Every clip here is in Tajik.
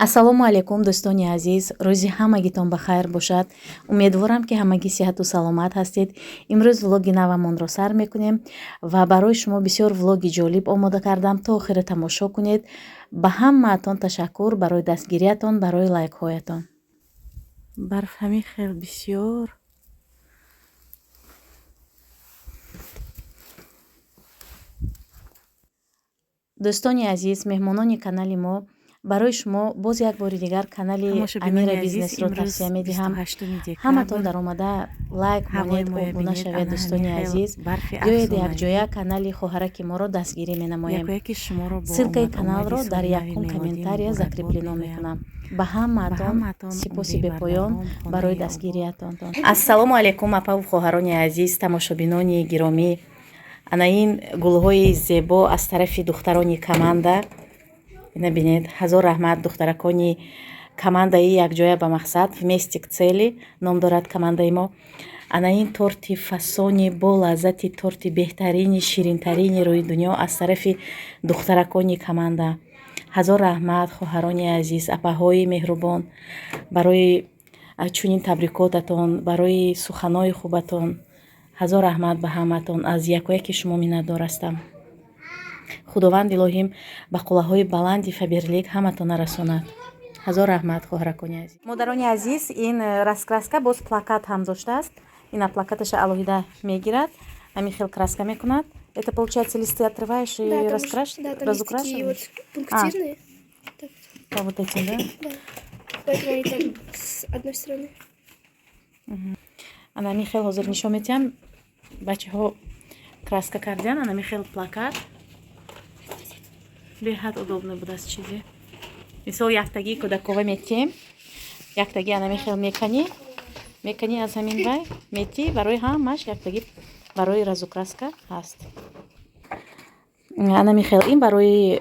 Ассалому алайкум, дӯстони азиз, рӯзи ҳамагитон ба хайр бошад. Умедворам, ки ҳамагӣ сиҳату саломат ҳастед. Имрӯз влоги навамонро сар мекунем ва барои шумо бисёр влоги ҷолиб омода кардам. То охира тамошо кунед. Ба ҳамаатон ташаккур барои дастгириятон, барои лайкҳоятон. Барф ҳамин хел бисёр. Дӯстони азиз, меҳмонони канали мо, барои шумо боз як бори дигар канали Тамошобинони Амира азиз, Бизнесро имрӯз тавсия медиҳам. 28 декабр. Ҳаматон даромада лайк Ҳавои монед, моя обуна бинед, шавед, ана дӯстони ҳамин хел азиз. барфи Биёед, афсонавӣ. якҷоя канали хоҳараки моро дастгирӣ менамоем. Якояки шуморо бо Ссылкаи омад-омади каналро дар соли нави якум мелодӣ комментария муборакбод закреплено мегӯям. мекунам. Ба Ба ҳамаатон ҳамаатон сипоси умри бепоён бардавом, барои хонаи обод. дастгириятон. Ассалому алайкум, апаву хоҳарони азиз, тамошобинони гиромӣ. Ана ин гулҳои зебо аз тарафи духтарони команда. Ина бинед, ҳазор раҳмат, духтаракони командаи «Якҷоя ба мақсад», «Вместе к цели» ном дорад командаи мо. Ана ин торти фасони бо лаззати, торти беҳтарини, ширинтарини рӯи дунё аз тарафи духтаракони команда. Ҳазор раҳмат, хоҳарони азиз, апаҳои меҳрубон, барои чунин табрикотатон, барои суханои хубатон. Ҳазор раҳмат ба ҳамаатон, аз якояки шумо миннатдор ҳастам. Худованд илоҳим ба қуллаҳои баланди Фаберлик ҳаматона расонад. Ҳазор раҳмат, хоҳаракони азиз, модарони азиз. Ин раскраска боз плакат ҳам доштааст. Ина плакаташа алоҳида мегирад, ҳамин хел краска мекунад. Это, получается, листы отрываешь и Да, там, раскраш да, там есть такие вот разукрашиваешь пунктирные. Так, по вот этим, да? Да. Поэтому они там с одной стороны. Ана ҳамин хел ҳозир нишон медиҳам, бачаҳо краска кардиан. Ана ҳамин хел плакат беҳад удобно будааст. Чизе мисол яктагии кӯдакова метиҳем, яктагӣ ана ҳамин хел меканӣ, меканӣ, аз ҳамин вай метӣ, барои ҳамаш яктагӣ барои разукраска ҳаст. Ана ҳамин хел ин барои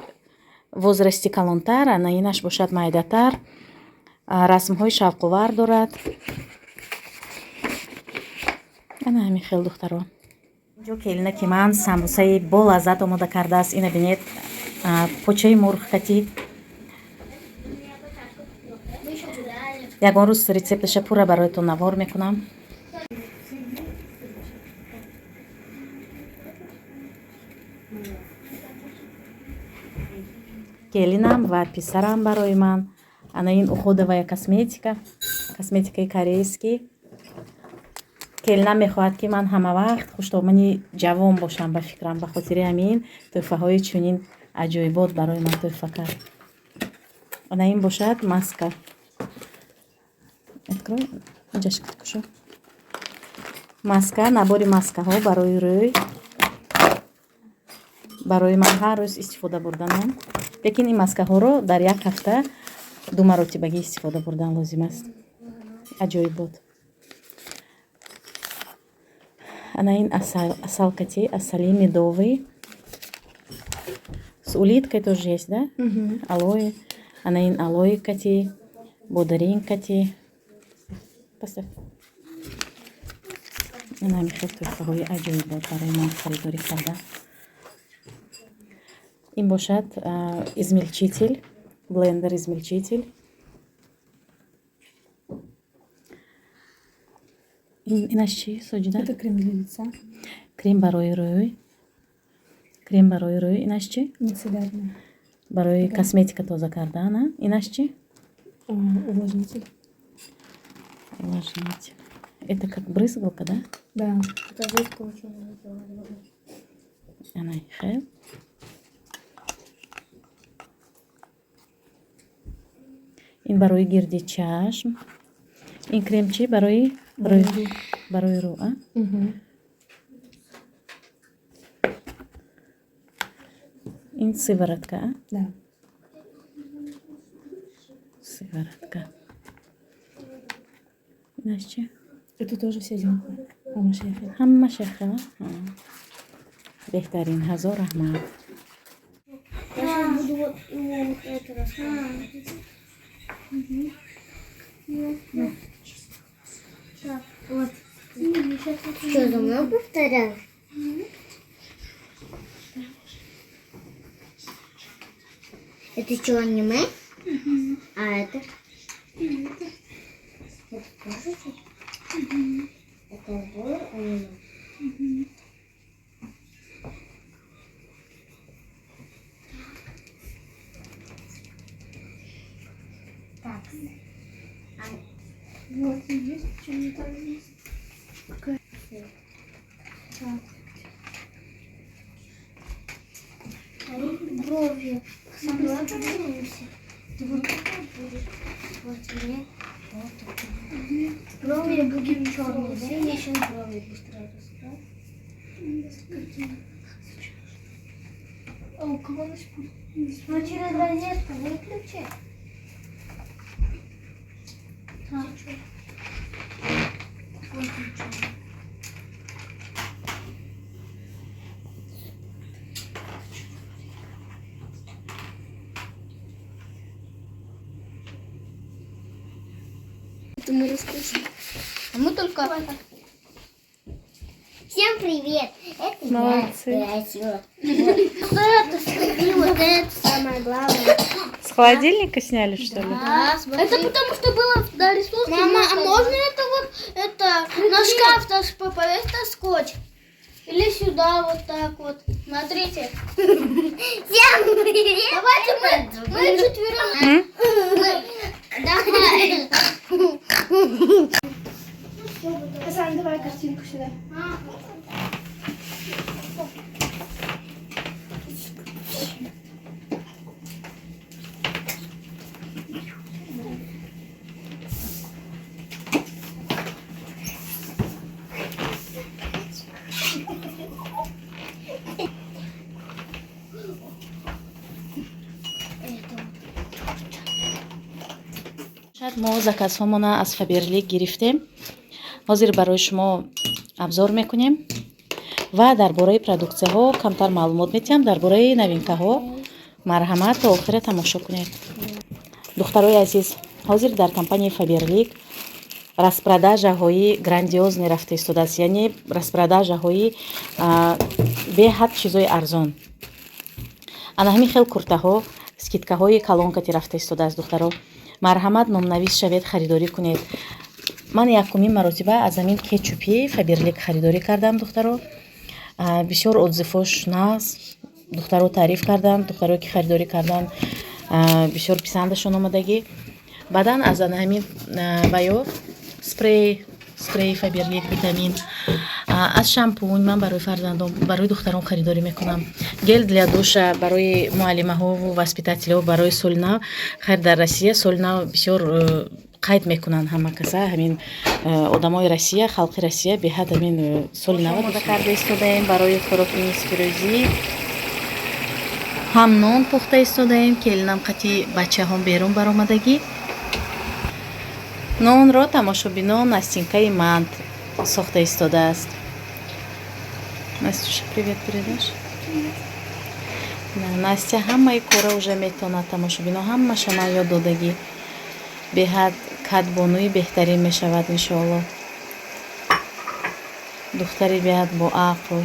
возрасти калонтар, ана инаш бошад майдатар. Расмҳои шавқовар дорад. Ана ҳамин хел, духтаро. Инҷо келинаки ман самбусаи бо лаззат омода кардааст. Ина бинед, почаи мурғ кати. Ягон рӯз рецепташа пурра бароятон навор мекунам. Келинам ва писарам барои ман ана ин уходовая косметика, косметикаи корейский. Келинам мехоҳад, ки ман ҳамавақт хуштомани ҷавон бошам. Ба фикрам, ба хотири ҳамин тӯҳфаҳои чунин аҷоибот барои ман тӯҳфа кард. Ана ин бошад маска. Открой, инҷаш кушо. Маска, набори маскаҳо барои рӯй, барои ман ҳар рӯз истифода бурданам. Лекин ин маскаҳоро дар як ҳафта ду маротибагӣ истифода бурдан лозим аст. Аҷоибот. Ана ин асал, асал кати, асали медовый с улиткой тоже есть, да, алоэ. Ана ин алоэ кати, бодарин кати. Поставь. Ана ҳамин хел тӯҳфаҳои аҷоибот барои ман харидорӣ карда. Ин бошад измельчитель, блендер, измельчитель. Инаш чӣ, Соҷида? Это крем для лица. Крем барои рӯй, крем барои рӯй. Инаш чӣ? Мицеллярный. Барои косметика тоза кардан. А инаш чӣ? Увлажнитель. Увлажнитель, это как брызгалка, да? Да. Это жестко очень разговаривала. Ана хел. Ин барои гирди чашм. Ин крем чӣ? Барои рӯй, барои рӯ, а? Мгм. Ин сыворотка, а? Да. Сыворотка. Инаш чӣ? Это тоже все одинаковые. Ҳамаша яхел. Ҳамаша яхела. Беҳтарин, ҳазор раҳмат. Я сейчас буду вот его вот это рассказывать. Так, вот. Что, за мной повторяешь? Это что, аниме? А Так. Вот, видишь, что не так здесь? Какая? Так. Брови. Сам давай поменяемся. Ты вот такой будешь. Вот мне. Вот такой. Брови будут черные, да? Я сейчас брови быстро раскрашу. А у кого на Ну через розетку выключи. Так. Выключи. Это мы раскрасили. А мы только... Всем привет! Это Молодцы. я красила. Вот это, смотри, вот это самое главное. С холодильника сняли, что ли? Да, смотри. Это потому что было на рисунке. Мама, а много. можно это вот, это, на шкаф даже повесить на скотч? Или сюда вот так вот. Смотрите. Всем привет! Давайте мы четвером. М? Давай. Хасан, давай картинку сюда. Шояд мо заказҳомона аз Фаберлик гирифтем. Ҳозир барои шумо обзор мекунем ва дар бораи продуксияҳо камтар маълумот медиҳам, дар бораи новинкаҳо. Марҳамат, то охира тамошо кунед. Духтарои азиз, ҳозир дар компанияи Фаберлик распродажаҳои грандиозный рафта истодааст, яъне распродажаҳои беҳад чизои арзон. Ана ҳамин хел куртаҳо скидкаҳои калонкати рафта истодааст. Духтаро, марҳамат, номнавис шавед, харидорӣ кунед. Ман якумин маротиба аз ҳамин кетчупи Фаберлик харидорӣ кардам, духтаро. Бисёр отзывош нағз, духтаро таъриф карданд, духтарое ки харидорӣ карданд, бисёр писандашон омадагӣ. Баъдан аз ана ҳамин ваё спреи Фаберлик витамин, аз шампунь ман барои фарзандон, барои духтарон харидорӣ мекунам, гель для душа барои муаллимаҳову воспитателҳо барои соли нав. Хайр, дар Россия соли нав бисёр қайд мекунанд ҳама каса, ҳамин одамои Россия, халқи Россия беҳад ҳамин соли нав омода карда истодаем. Барои хӯроки нисфирӯзӣ ҳам нон пухта истодаем. Келинам қати бачаҳом берун баромадагӣ. Нонро, тамошобинон, Настинкаи ман сохта истодааст. Настюша, привет передашь? Настя ҳамаи кора уже метавонад, тамошобино, ҳамаша ман ёд додагӣ. Беҳад кадбонуи беҳтарин мешавад, иншоалло. Духтари беҳад боақл,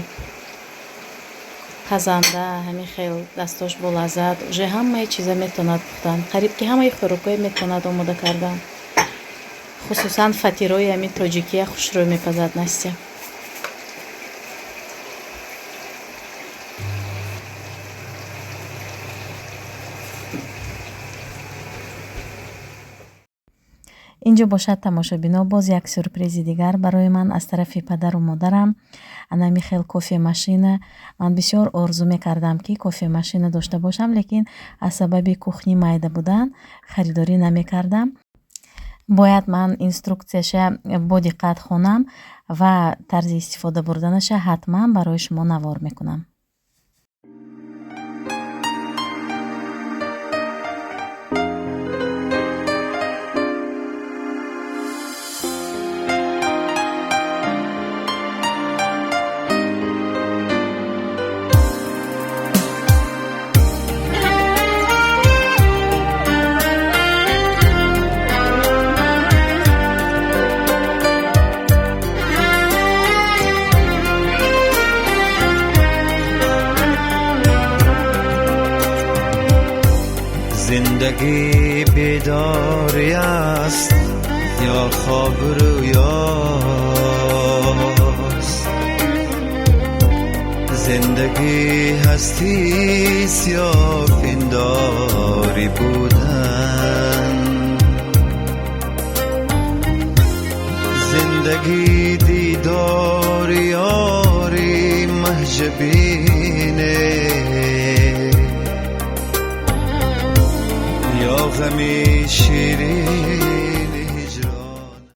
пазанда, ҳамин хел дастош болаззат, уже ҳамаи чиза метавонад пухтан, қариб ки ҳамаи хӯрокҳое метавонад омода кардан, хусусан фатирои ҳамин тоҷикия хушрӯй мепазад Настя. Инҷо бошад, тамошобино, боз як сюрпризи дигар барои ман аз тарафи падару модарам. Анами хел кофемашина. Ман бисёр орзу мекардам, ки кофемашина дошта бошам, лекин аз сабаби кухни майда будан харидорӣ намекардам. Бояд ман инструксияша бо диққат хонам ва тарзи истифода бурданаша ҳатман барои шумо навор мекунам. زندگی بیداری است یا خواب رویاست؟ زندگی هستی یا پنداری بودن؟ بینه یا غمی شیرین.